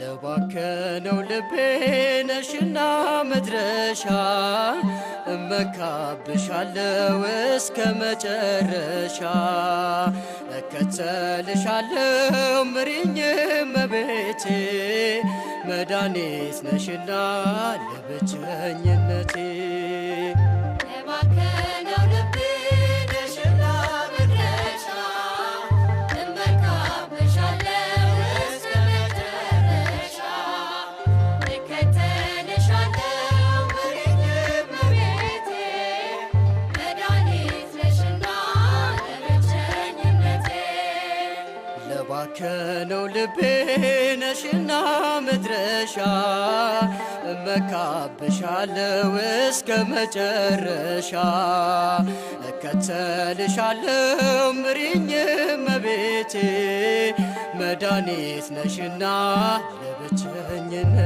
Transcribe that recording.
ለባከነው ልቤ ነሽና መድረሻ፣ እመካብሻለው እስከ መጨረሻ። እከተልሻለው ምሪኝ እመቤቴ፣ መድኃኒት ነሽና ለብቸኝነቴ። ለባከነው ልቤ ነሽና መድረሻ፣ እመካብሻለሁ እስከ መጨረሻ። እከተልሻለሁ ምሪኝ እመቤቴ፣ መድኃኒት ነሽና ለብቸኝነቴ። ለባከነው ልቤ ነሽና መድረሻ፣ እመካብሻለው እስከ መጨረሻ። እከተልሻለው ምሪኝ እመቤቴ፣ መድኃኒት ነሽና ለብቸኝነቴ።